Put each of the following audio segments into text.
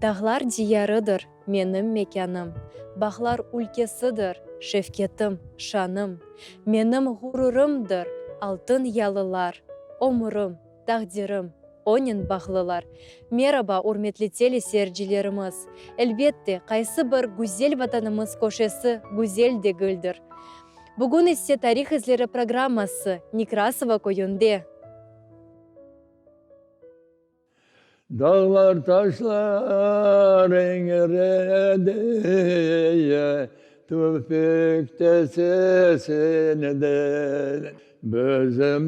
Dağlar diyarıdır menim mekânım, Bağlar ülkesidir şevketim, şanım. Menim ğururımdır altın yalılar, Ömürim, taqdirim onen bağlılar. Meraba, ürmetli teleseyircilerimiz! Elbette, qaysı bir güzel Vatanımız köşesi güzel degildir. Bugün ise Tarih izleri programması Nekrasova köyünde. Dağlar, taşlar iñiredi, Tüfekte sesinden. Bizim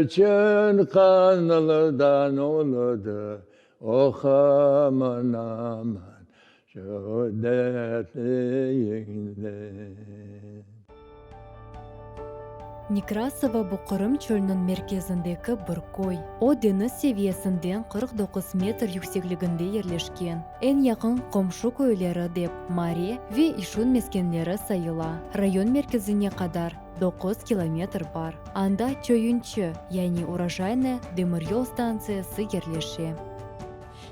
içün qanlıdan oldı, Oh, aman, aman, şu dertliyiñden. Nekrasova bu Qırım çölüniñ merkezindeki bir köy. O, deñiz seviyesinden 49 metr yüksekliginde yerleşken. Eñ yaqın qomşu köyleri dep Mare ve İşün meskenleri sayıla. Rayon merkezine qadar doquz kilometr bar. Anda Çoyunçı, yani Urojaynoye demiryol stantsiyası yerleşe.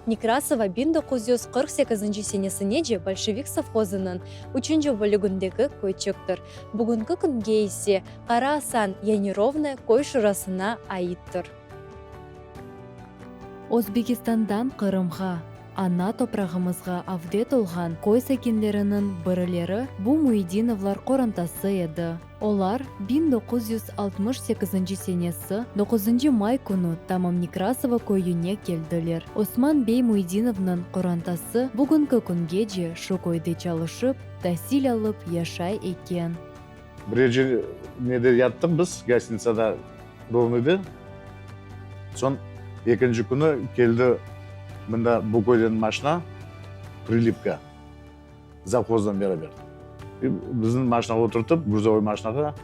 Nekrasova 1948 senesinece Bolşevik sovhozınıñ üçünci bölügindeki köyçiktir. Bugünki künge ise Qara Asan, yani Rovnoye köy şurasına aittir. Özbekistandan Qırımğa, ana toprağımızğa avdet olğan köy sakinleriniñ birileri bu Müyedinovlar qorantası edi. Olar 1968 senesi doquzıncı may künü tamam Nekrasovo köyüne keldiler. Osman bey Müyedinovnıñ qorantası bugünki küngece şu köyde çalışıp, tasil alıp yaşay eken. Birinci nede yattıq biz, gostinitsada, Rovnoyda. Soñ ekinci künü keldi mında bu köyden maşina, Prilipka. Zavhozdan beraber. Bizni maşinağa oturtıp, gruzovoy maşinağa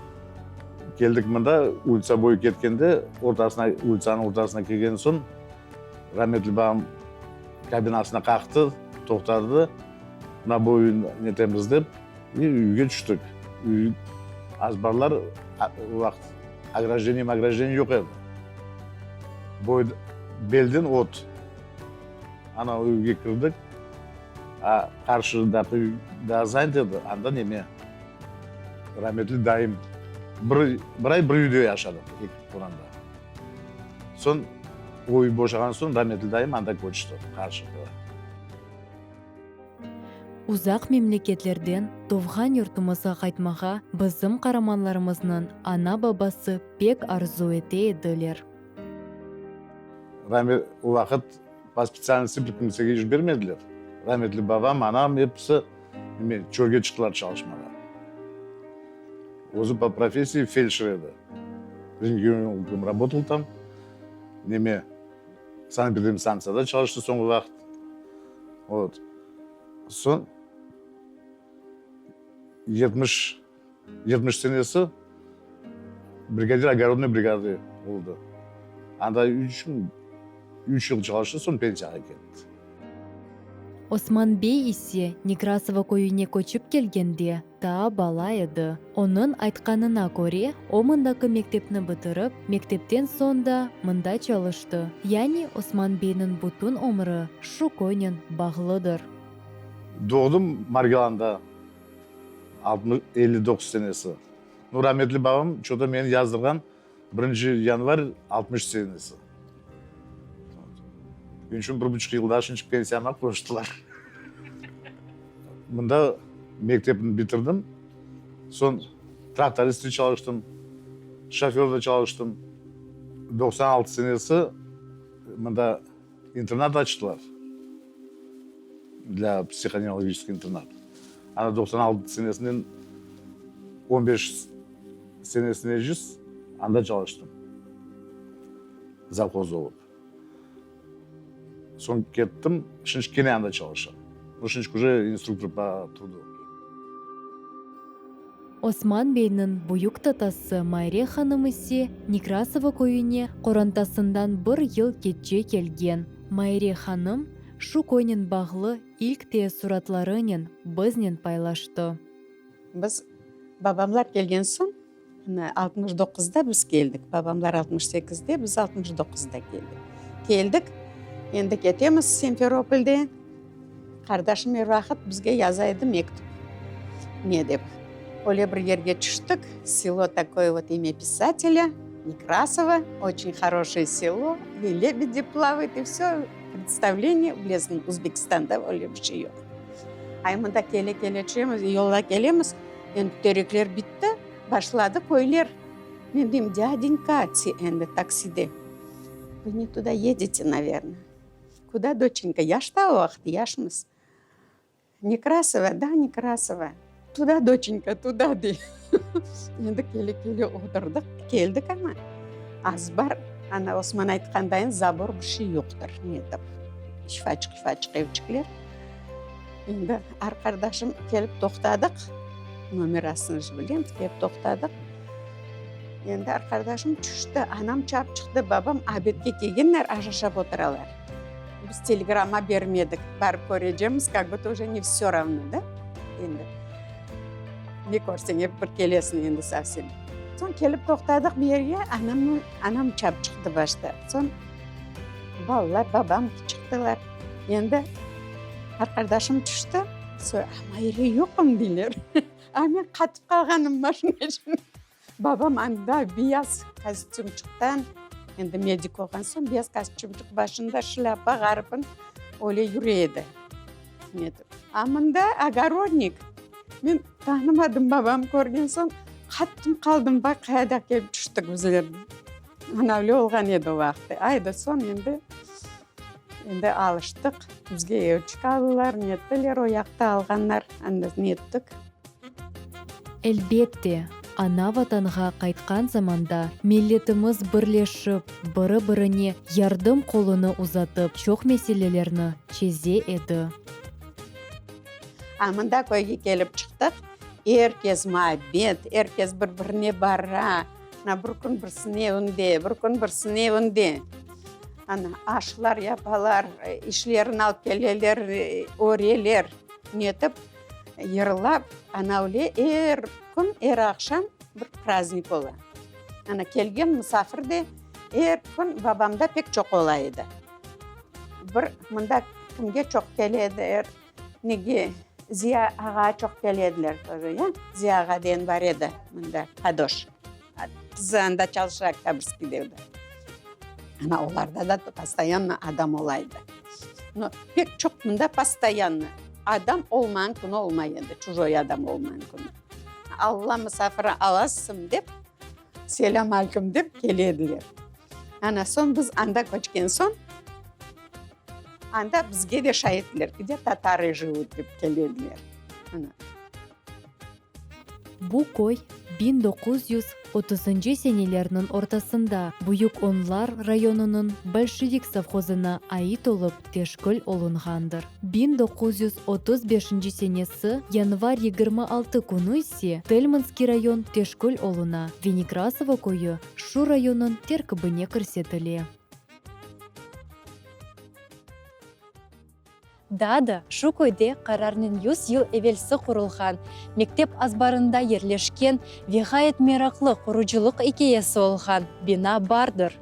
keldik mında, ulitsa boyu ketkende, ortasına, ulitsanıñ ortasına kelgen soñ, rametli babam kabinasına qaqtı, toqtadı, mına bu üyni netemiz dep, üyge tüştik. Üy, azbarlar o vaqıt ograjdeniye-mograjdenye yoq edi. Boy, belden ot. Ana üyge kirdik. A, qarşıdaki üy daa zaynt edi, anda neme, rametli dayım bir, bir ay bir üyde yaşadıq, eki qoranta. Soñ, o üy boşağan soñ, rametli dayım anda köçti, qarşığa. Uzaq memleketlerden tuvğan yurtumızğa qaytmağa bizim qaramanlarımıznıñ ana-babası pek arzu ete ediler. Ramet, o vaqıt po spetsialnosti bir kimsege iş bermediler. Rametli babam, anam episi neme, çölge çıqtılar çalışmağa. Özü po professii feldşer edi. Rentgenologom rabotал tam. Neme, sanepidemstantsiyada çalıştı soñki vaqıt. Vot. Soñ 70 70 senesi brigadir ogorodnoy brigady oldı. Anda üç, üç yıl çalıştı, soñ pensiyağa ketti. Osman bey ise Nekrasovo köyüne köçip kelgende taa bala edi. Onıñ aytqanına köre, o mındaki mektepni bitirip, mektepten soñ da mında çalıştı. Yani Osman beyniñ bütün ömrü şu köynen bağlıdır. Doğdım Margilanda. 59 senesi. Nu, rametli babam ço-to meni yazdırğan birinci yanvar 60 senesi. Men içün bir buçuq yıl daa şunçıq pensiyama qoştılar. Mında mektepni bitirdim. Soñ traktorist de çalıştım, şoför de çalıştım. 96 senesi mında İnternat açtılar, dla psihonevrogiçeskiy internat. Ana 96 senesinden 15 senesineciz anda çalıştım, zavhoz olıp. Soñ kettim, şimdi kene anda çalışam. Nu, şimdi uje instruktor po trudu. Osman beyniñ büyük tatası Mayre hanım ise Nekrasovo köyüne qorantasından bir yıl keççe kelgen. Mayre hanım şu köynen bağlı ilk teessuratlarınen biznen paylaştı. Biz babamlar kelgen soñ, mına 69-da biz keldik, babamlar 68-de, biz 69-da keldik. Keldik, endi ketemiz Simferopolde. Qardaşım er vaqıt bizge yaza edi mektüp. Ne dep? Öyle bir yerge tüştik, selo takoye vot imya pisatelya, Nekrasovo, oçün horoşeye selo, i lebedi plavayut, i vsö, predstavleniye, bilesiñ, Özbekistanda öyle bir şey yoq. Ay, mında kele-kele tüşemiz, yolda kelemiz, endi terekler bitti, başladı köyler. Men deyim, dâdenka, endi takside, vı ne tuda yedete, naverno. Kuda, doçenka, yaş da o vaqıt, yaşmız. Nekrasova, da, Nekrasova. Tuda, doçenka, tuda, dey. Endi kele-kele oturdıq, keldik amma, azbar, ana Osman aytqandayın, zabor bir şey yoqtır, netip, şifaçıq-şifaçıq evçikler. Endi arqardaşım kelip toqtadıq, nomerasını ж bilemiz, kelip toqtadıq. Endi arqardaşım tüşti, anam çap çıqtı, babam obedge kelgenler, aş aşap oturalar. Biz telegramma bermedik, barıp körecemiz, kak budto uje ne vsö ravno, da, endi. Ne körseñ, ep bir kelesiñ endi sovsem. Soñ kelip toqtadıq bir yerge, anam, anam çap çıqtı başta. Soñ balalar, babam çıqtılar. Endi arqardaşım tüşti, soñ, Mayre yoqım, deyler. A men qatıp qalğanım maşina içinde. Babam anda beyaz kostümçıqtan, endi medik olğan soñ, beyaz kostümçıq, başında şlâpa, ğaripin, öyle yüre edi. Netip. A mında ogorodnik. Men tanımadım babamnı körgen soñ, qattım qaldım, vay, qayda kelip tüştik bizler. Ana öyle olğan edi o vaqıt. Ayda soñ endi, endi alıştıq. Bizge evçik aldılar, nettiler, o yaqta alğanlar, anda nettik. Elbette, ana-Vatanğa qaytqan zamanda milletimiz birleşip, biri-birine yardım qolunı uzatıp çoq meselelerni çeze edi. A mında köyge kelip çıqtıq, er kes muabbet, er kes bir-birine bara, ana bir kün birisiniñ evinde, bir kün birisiniñ evinde. Ana aşlar yapalar, işlerini alıp keleler, öreler, netip. Yırlap, ana öyle er kün, er aqşam bir praznik ola. Ana kelgen musafir de er kün babamda pek çoq ola edi. Bir mında kimge çoq kele edi, er nege Ziya ağa çoq kele ediler toje, ya? Ziya ağa degen bar edi mında, Qadoş. Qızı anda çalışa Oktâbrskiyde. Ana olarda da postoyanno adam ola edi. No, pek çoq mında postoyanno adam olmağan künü olmay edi, çujoy adam olmağan künü. Alla musafiri alasın dep, selâm alküm dep kele ediler. Ana soñ biz anda köçken soñ, anda bizge de şay ettiler, gde tatarı jivut dep kele ediler. Ana. Bu köy 1930-ncı senelerniñ ortasında Büyük Onlar rayonınıñ Bolşevik sovhozına ait olıp teşkil olunğandır. 1935-nci senesi yanvar 26 künü ise Telmanskiy rayon teşkil oluna ve Nekrasovo köyü şu rayonıñ terkibine kirsetile. Daa da şu köyde qararnen yüz yıl evelsi qurulğan, mektep azbarında yerleşken ve ğayet meraqlı qurucılıq ikâyesi olğan bina bardır.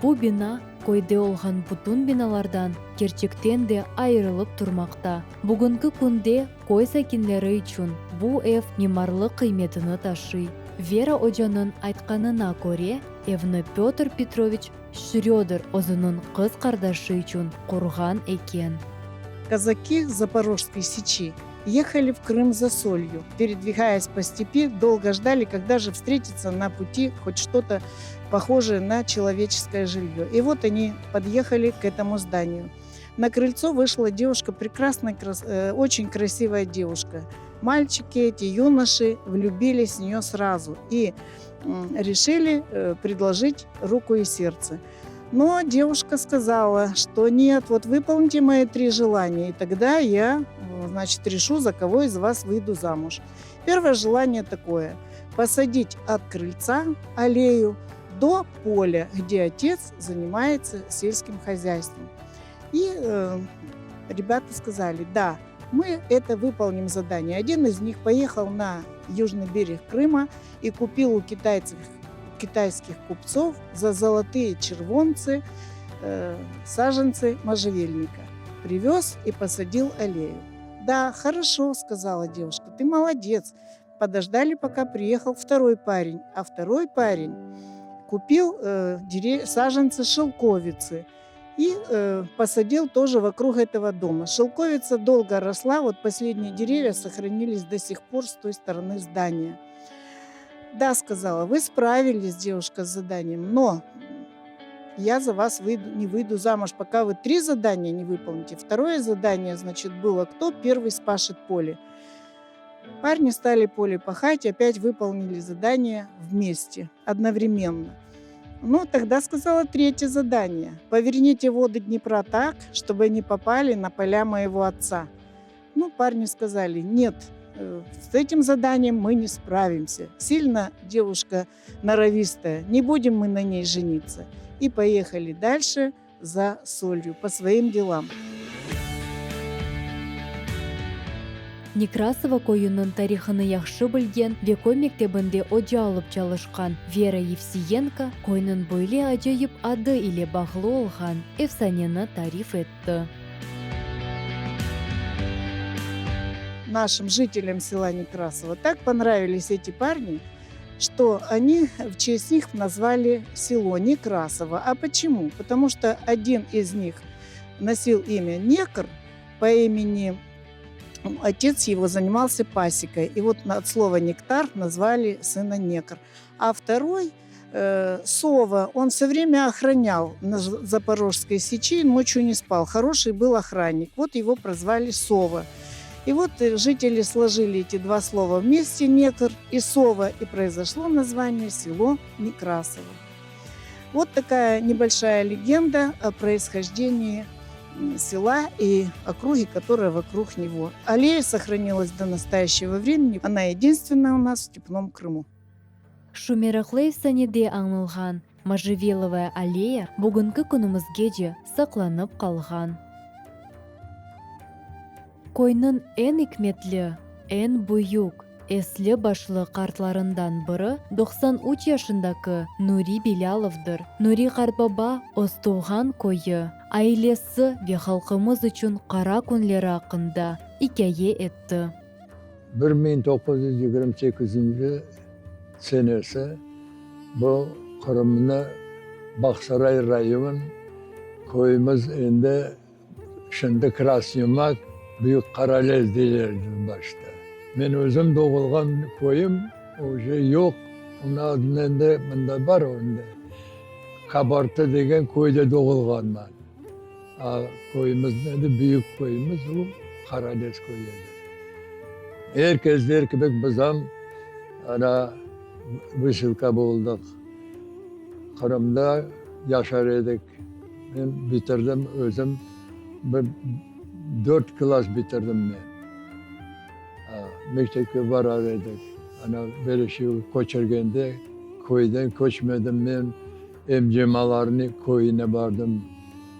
Bu bina köyde olğan bütün binalardan kerçekten de ayırılıp turmaqta. Bugünki künde köy sakinleri içün bu ev mimarlıq qıymetini taşıy. Vera ocanıñ aytqanına köre, evni Pötr Petroviç Şröder özüniñ qız qardaşı içün qurğan eken. Kazaki Zaporojskoy Seçi yehali v Krım za solью. Peredvigayas po stepi, dolgo ždali, kogda же vstretitsa na puti hot çto-to pohojee na çeloveçeskoye žilye. I vot oni podehali k etomu zdaniju. Na krıltso vyşla devushka, prekrasnaya, oçen krasivaya devushka. Malçiki eti, yunoşi, vlübilis v neyo srazu i reşili predlojit ruku i serdtse. No devushka skazala, çto net, vot vypolnite moi tri jelaniya, i togda ya, znaçit, rešu, za kogo iz vas vıydu zamuj. Pervoye jelaniye takoye, posadit ot krıltsa aleyu do polâ, gde otets zanimayetsâ selskim hozyaystvom. I rebâta skazali, da, mı eto vypolnim zadaniye. Odin iz nih poehal na yujnıy bereg Krıma i kupil u kitaytsev. китайских купцов за золотые червонцы саженцы можжевельника. Привез и посадил аллею. Да, хорошо, сказала девушка, ты молодец. Подождали, пока приехал второй парень. А второй парень купил э, саженцы шелковицы и э, посадил тоже вокруг этого дома. Шелковица долго росла, вот последние деревья сохранились до сих пор с той стороны здания. Да, сказала, вы справились, девушка, с заданием, но я за вас выйду, не выйду замуж, пока вы три задания не выполните. Второе задание, значит, было, кто первый спашет поле. Парни стали поле пахать, опять выполнили задание вместе, одновременно. Ну, тогда сказала третье задание. Поверните воды Днепра так, чтобы они попали на поля моего отца. Ну, парни сказали, нет, э, с этим заданием мы не справимся. Сильно девушка норовистая, не будем мы на ней жениться. И поехали дальше за солью по своим делам. Nekrasovo köyüniñ tarihını yahşı bilgen ve köy mektebinde oca olıp çalışqan Vera Yevseyenko köyniñ böyle acayip adı ile bağlı olğan efsaneni tarif etti. Нашим жителям села Некрасово так понравились эти парни, что они в честь них назвали село Некрасово. А почему? Потому что один из них носил имя Некр по имени отец его занимался пасекой. И вот от слова «нектар» назвали сына Некр. А второй э, Сова, он все время охранял на Запорожской сечи, ночью не спал. Хороший был охранник. Вот его прозвали Сова. И вот э, жители сложили эти два слова вместе, Некр и Сова, и произошло название село Некрасово. Вот такая небольшая легенда о происхождении села и округи, которая вокруг него. Аллея сохранилась до настоящего времени. Она единственная у нас в Степном Крыму. Şu meraqlı efsanede añılğan Можжевеловая аллея bugünki künümizgece saqlanıp qalğan. Köyniñ eñ ikmetli, eñ büyük, esli-başlı qartlarından biri 93 yaşındaki Nuri Bilâlovdır. Nuri qartbaba öz tuvğan köyü, ailesi ve halqımız içün qara künleri aqqında ikâye etti. 1928-nci senesi bu Qırımnı Bağsaray rayon köyümiz endi Şimdi Krasnıy Mak, Büyük Qaralez deyler edi başta. Men özüm doğulğan köyüm uje yoq, onıñ adını endi mında bar endi, Kabartı degen köyde doğulğanman. A köyümizniñ adı, büyük köyümiz, o Qaralez köyü edi. Er kesler kibi biz am ana vısilka boldıq. Qırımda yaşar edik. Men bitirdim özüm, bir dört klass bitirdim men. Mektepke barar edik. Ana böyle şey köçürgende köyden köçmedim men, emcemalarnıñ köyüne bardım,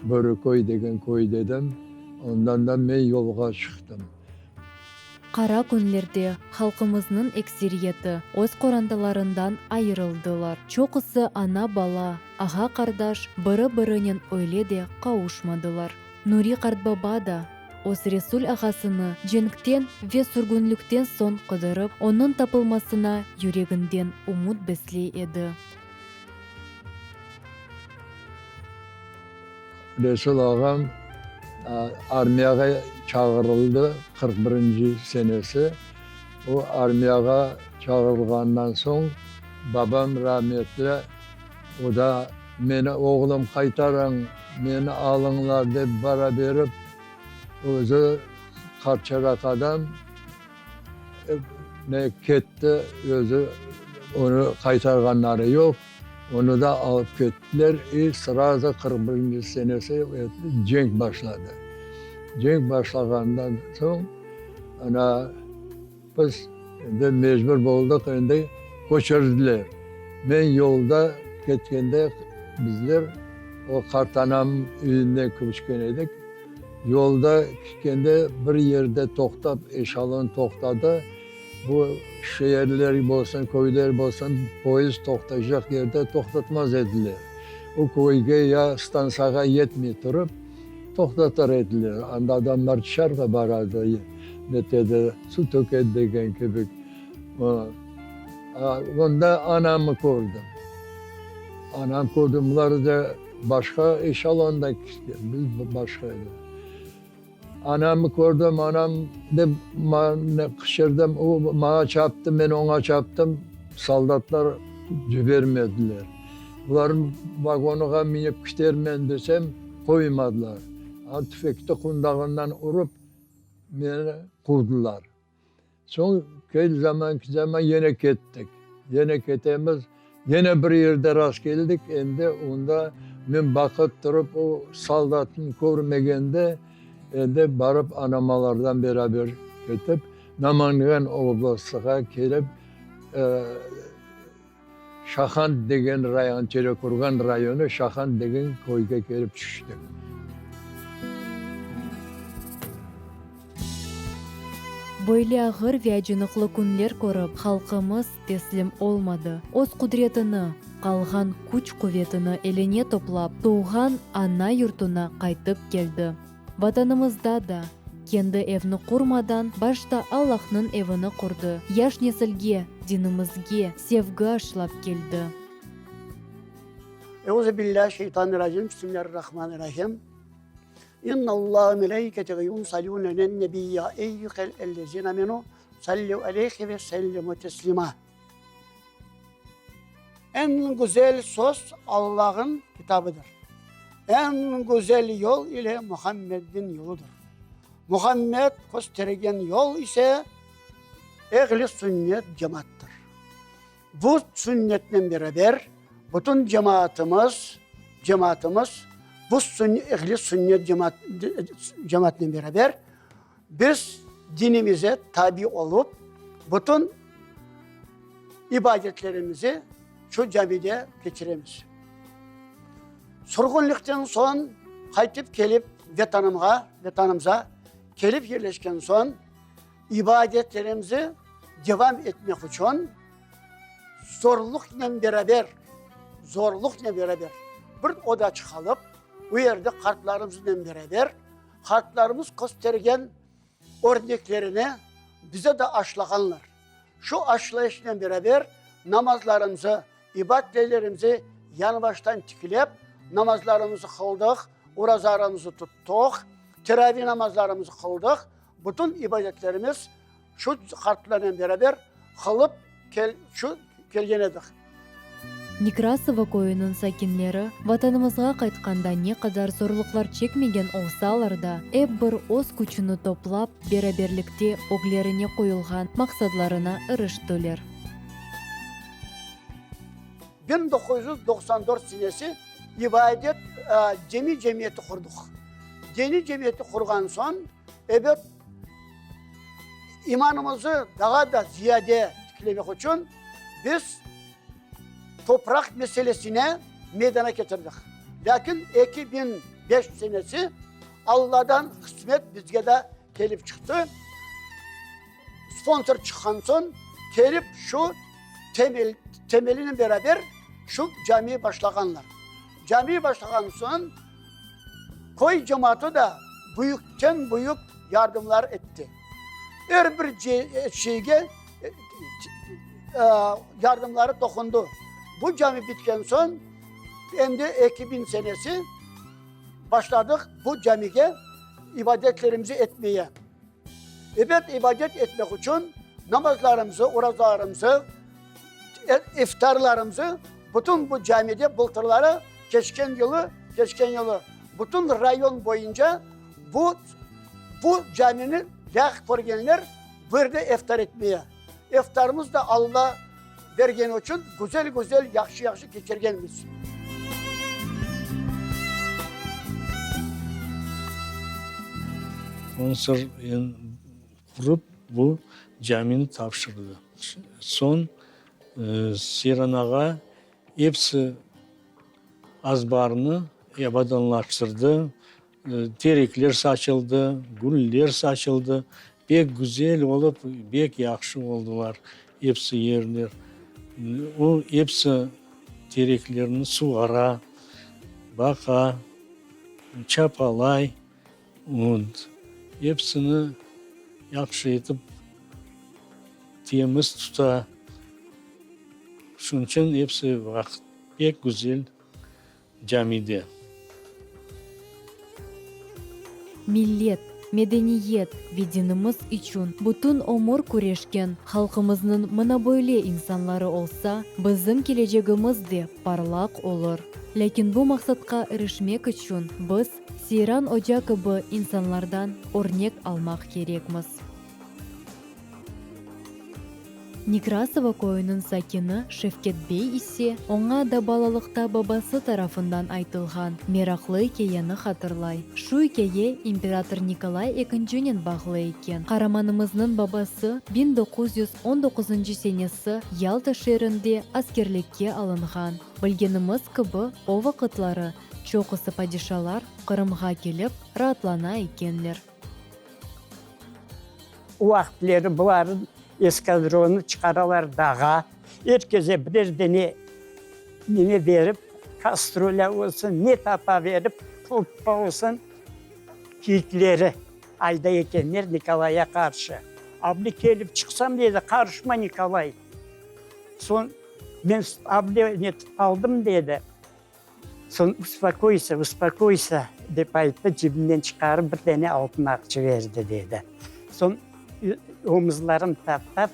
Börüköy degen köy dedim, ondan da men yolğa çıqtım. Qara künlerde halqımıznıñ ekseriyeti öz qorantalarından ayırıldılar. Çoqusı ana-bala, ağa-qardaş biri-birinen öyle de qavuşmadılar. Nuri qartbaba da öz Resul ağasını cenkten ve sürgünlikten soñ qıdırıp, onıñ tapılmasına yüreginden ümüt besley edi. Resul ağam armiyağa çağırıldı 41-nci senesi. O armiyağa çağırılğandan soñ babam rametli, o da meni oğlum qaytarıñ, meni alıñlar dep bara berip, özü qartçaraq adam, ne ketti, özü onı qaytarğanları yoq. Onı da alıp kettiler i srazu 41-nci senesi cenk başladı. Cenk başlağandan soñ ana biz endi mecbur boldıq, endi köçürdiler. Men yolda ketkende bizler o qartanam üyünden köçken edik. Yolda ketkende bir yerde toqtap, eşelon toqtadı. Bu şeerler bolsun, köyler bolsun, poyezd toqtaycaq yerde toqtatmaz ediler. O köyge ya stantsiyağa yetmey turıp, toqtatar ediler. Anda adamlar tışarığa baradı, netedi, suv tökedi degen kibi. Onda anamı kördim. Anam kördim, bular da başqa eşelonda ketken, biz başqa edi. Anamı kördim, anam dep qıçırdım, o maña çaptı, men oña çaptım, soldatlar cibermediler. Bularnıñ vagonığa minip kitermen desem, qoymadılar. Tüfekti qundağından urıp, meni quvdılar. Soñ kel zaman, ki zaman yene kettik. Yene ketemiz, yene bir yerde rastkeldik, endi onda men baqıp turıp o soldatnı körmegende, endi barıp anamalardan beraber ketip, Namangan oblastığa kelip, Şahant degen rayon, Terekurgan rayonı, Şahant degen köyge kelip tüştik. Böyle ağır ve acınıqlı künler körip, halqımız teslim olmadı. Öz qudretini, qalğan küç-quvetini eline toplap, tuvğan ana yurtuna qaytıp keldi. Vatanımızda da, kendi evni qurmadan, başta Allahnıñ evini qurdı, yaş nesilge, dinimizge sevgi aşlap keldi. Euzubillahi'şşeytanirracim, Bismillahirrahmanirrahim. İnnallaha melaiketehu yusalune alen-nebi ya eyyuhellezine amenu sallu aleyhi ve sellimu teslima. Eñ güzel söz Allah'ın kitabıdır. Eñ güzel yol ile Muhammed'in yoludır. Muhammed köstergen yol ise Ehl-i Sünnet cemaattır. Bu sünnetnen beraber bütün cemaatımız, cemaatımız bu Ehl-i Sünnet cemaat, cemaatnen beraber biz dinimize tabi olup, bütün ibadetlerimizi şu camide keçiremiz. Sürgünlikten soñ qaytıp kelip Vetanımğa, Vetanımıza kelip yerleşken soñ ibadetlerimizi devam etmek içün zorluqnen beraber, zorluqnen beraber bir odaçıq alıp, o yerde qartlarımıznen beraber qartlarımız köstergen örneklerini bize de aşlağanlar. Şu aşlayışnen beraber namazlarımızı, ibadetlerimizi yañıbaştan tiklep, namazlarımızı qıldıq, orazarımızı tuttıq, teravi namazlarımızı qıldıq, bütün ibadetlerimiz şu qartlarnen beraber qılıp şu kelgen edik. Nekrasovo köyüniñ sakinleri Vatanımızğa qaytqanda ne qadar zorluqlar çekmegen olsalar da, ep bir öz küçüni toplap, beraberlikte öglerine qoyulğan maqsadlarına iriştiler. 1994 senesi ibadet diniy cemiyeti qurdıq. Diniy cemiyeti qurğan soñ, ebet, İmanımızı daa da ziyade tiklemek içün biz topraq meselesine meydana ketirdik. Lâkin 2005 senesi Alladan qısmet bizge de kelip çıqtı. Sponsor çıqqan soñ kelip şu temel, temelinen beraber şu camiyi başlağanlar. Camiyi başlağan soñ Köy cemaatı da büyükten büyük yardımlar etti. Er bir şeyge yardımları toqundı. Bu cami bitken soñ, endi 2000 senesi başladıq bu camige ibadetlerimizi etmeye. Ebet, ibadet etmek içün namazlarımızı, orazalarımızı, iftarlarımızı bütün bu camide bıltırları, keçken yılı, keçken yılı bütün rayon boyunca bu, bu camini lâyıq körgenler bu yerde iftar etmeye. İftarımız da Alla bergeni içün güzel-güzel, yahşı-yahşı keçirgenmiz. Sponsor qurıp bu camini tapşırdı. Soñ Seyran ağa episi azbarnı abadanlaştırdı, terekler saçıldı, güller saçıldı. Pek güzel olıp, bek yahşı oldılar episi yerler. O, episi tereklerni suvara, baqa, çapalay. Vot, episini yahşı etip temiz tuta. Şunıñ içün episi vaqıt pek güzel camide. Millet, medeniyet ve dinimiz içün bütün ömür küreşken halqımıznıñ mına böyle insanları olsa, bizim kelecegimiz de parlaq olur. Lâkin bu maqsatqa irişmek içün biz Seyran oca kibi insanlardan örnek almaq kerekmiz. Nekrasovo köyüniñ sakini Şevket bey ise oña da balalıqta babası tarafından aytılğan meraqlı ikâyeni hatırlay. Şu ikâye imperator Nikolay ekincinen bağlı eken. Qaramanımıznıñ babası 1919 senesi Yalta şeerinde askerlikke alınğan. Bilgenimiz kibi, o vaqıtları çoqusı padişalar Qırımğa kelip raatlana ekenler. O vaqıtleri buların eskadronı çıqaralar dağa, er keze birer dene neme berip, kastrulâ olsun, ne tapa berip, qulpa olsun, kiyikleri ayday ekenler Nikolayğa qarşı. Abli kelip çıqsam, dedi, qarışma, Nikolay. Soñ men abli netip qaldım, dedi. Soñ, Uspokoysa, uspokoysa, dep ayttı, cebimden çıqarıp bir dane altın aqça berdi, dedi. Soñ, omuzlarım tap-tap,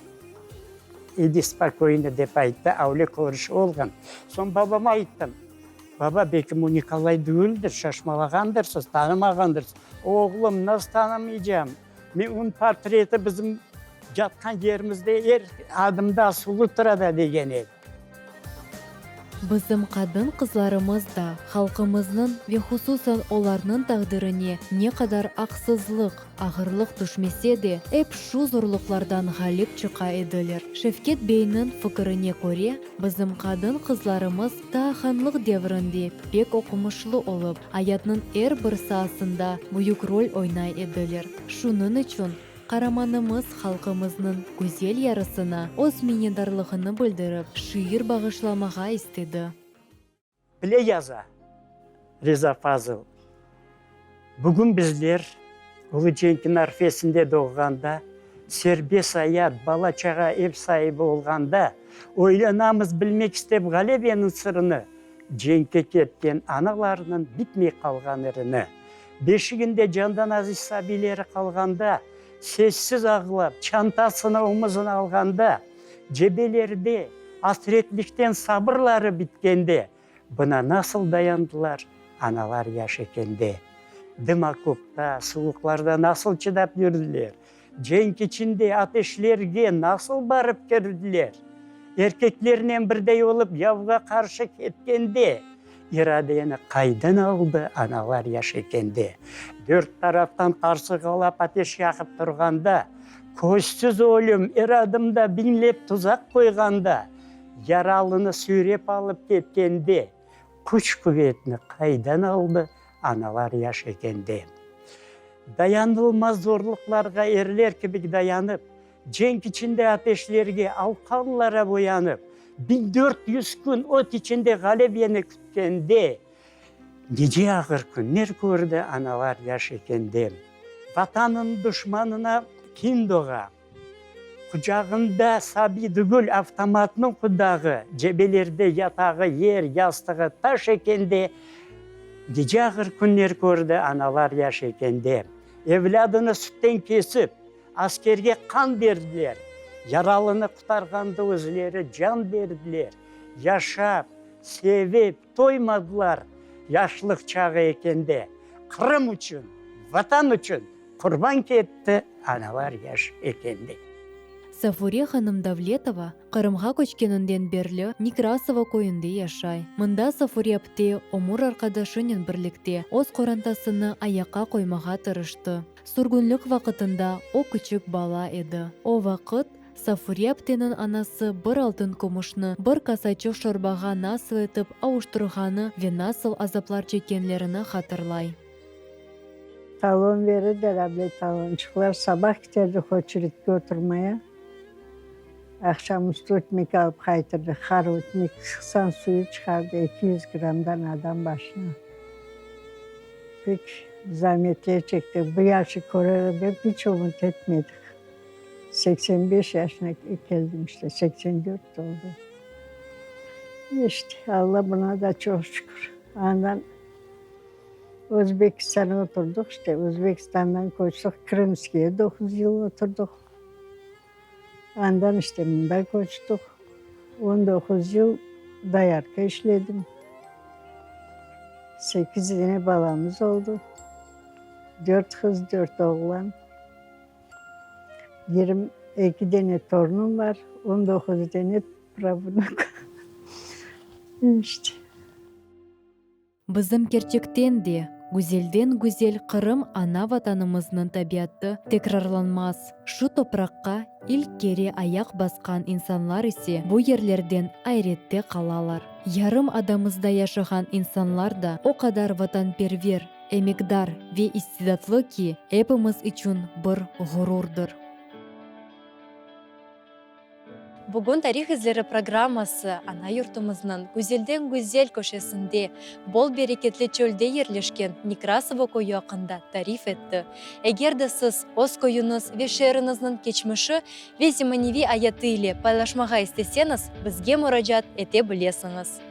idi spokoyno, dep ayttı, avle körüşi olğan. Soñ babama ayttım, Baba, belkim o Nikolay dügüldir, şaşmalağandırsız, tanımağandırsız. Oğlum, nasıl tanımaycam? Men onıñ portreti bizim yatqan yerimizde er adımda asılı tura da, degen edi. Bizim qadın-qızlarımız da halqımıznıñ ve hususan olarnıñ taqdirine ne qadar aqsızlıq, ağırlıq tüşmese de, ep şu zorluqlardan ğalip çıqa ediler. Şevket beyniñ fikirine köre, bizim qadın-qızlarımız taa hanlıq devrinde pek oqumışlı olıp, ayatnıñ er bir saasında büyük rol oynay ediler. Şunıñ içün, Qaramanımız halqımıznıñ güzel yarısına öz minnetdarlığını bildirip, şiir bağışlamağa istedi. Bile yaza Riza Fazıl, Bugün bizler Ulu cenkniñ arfesinde doğğanda, serbest ayat, bala-çağa, ev saibi olğanda, oylanamız bilmek istep ğalebeniñ sırını, Cenkke ketken analarnıñ bitmey qalğan irini, beşiginde candan aziz sabiyleri qalğanda, sessiz ağlap, çantasını omuzına alğanda, cebelerde asretlikten sabırları bitkende, buna nasıl dayandılar analar yaş ekende? Dım okopta, suvuqlarda nasıl çıdap yürdiler? Cenk içinde ateşlerge nasıl barıp kirdiler? Erkeklernen birdey olıp yavğa qarşı ketkende, iradeni qaydan aldı analar yaş ekende? Dört taraftan qarsığalap ateş yaqıp turğanda, közsüz ölüm er adımda biñlep tuzaq qoyğanda, yaralını süyrep alıp ketkende, küç-quvetni qaydan aldı Analar yaş ekende, dayanılmaz zorluqlarğa erler kibi dayanıp, cenk içinde ateşlerge, alqanlara boyanıp, 1400 kün ot içinde ğalebeni kütkende, nice ağır künler kördi analar yaş ekende. Vatanınıñ duşmanına kin doğa. Qucağında sabiy dügül, avtomatnıñ qudağı, cebelerde yatağı yer, yastığı taş ekende, nice ağır künler kördi analar yaş ekende. Evlâdını sütten kesip, askerge qan berdiler, yaralını qutarğanda özleri can berdiler. Yaşap, sevip toymadılar yaşlıq çağı ekende, Qırım içün, Vatan içün Qurban ketti analar yaş ekende. Safure hanım Davletova Qırımğa köçkeninden berli Nekrasovo köyünde yaşay. Mında Safure apte ömür arqadaşınen birlikte öz qorantasını ayaqqa qoymağa tırıştı. Sürgünlik vaqıtında o küçük bala edi. O vaqıt Safure apteniñ anası bir altın kümüşni bir kasaçıq şorbağa nasıl etip avuştırğanı ve nasıl azaplar çekkenlerini hatırlay. Talon verirler, able talonçıqlar. Sabah kiterdik oçeritke oturmaya. Aqşam üstü ötmek alıp qaytırdıq. Qara ötmek, sıqsañ suyu çıqardı, 200 grammdan adam başına. Pek zametler çektik. Bu yaşı körerim dep hiç ümüt etmedik. 85 yaşına keldim işte, 84 oldı. İşte, Alla buna da çoq şükür. Andan Özbekistana oturdıq işte, Özbekistandan köçtik Krımskiye doquz yıl oturdıq. Andan işte mında köçtik. 19 yıl doyarka işledim. Sekiz dene balamız oldı. Dört qız, dört oğlan. 22 dene torunım bar, 19 dene pravnuk. İşte. Bizim kerçekten de güzelden-güzel Qırım ana-Vatanımıznıñ tabiatı tekrarlanmaz. Şu topraqqa ilk kere ayaq basqan insanlar ise bu yerlerden ayrette qalalar. Yarım adamızda yaşağan insanlar da o qadar vatanperver, emekdar ve istidatlı ki, epimiz içün bir ğururdır. Bugün Tarih izleri programması ana yurtumıznıñ güzelden-güzel köşesinde, bol-bereketli çölde yerleşken Nekrasovo köyü aqqında tarif etti. Eger de siz öz köyüñiz ve şeeriñizniñ keçmişi ve zemaneviy ayatı ile paylaşmağa isteseñiz, bizge muracaat ete bilesiñiz.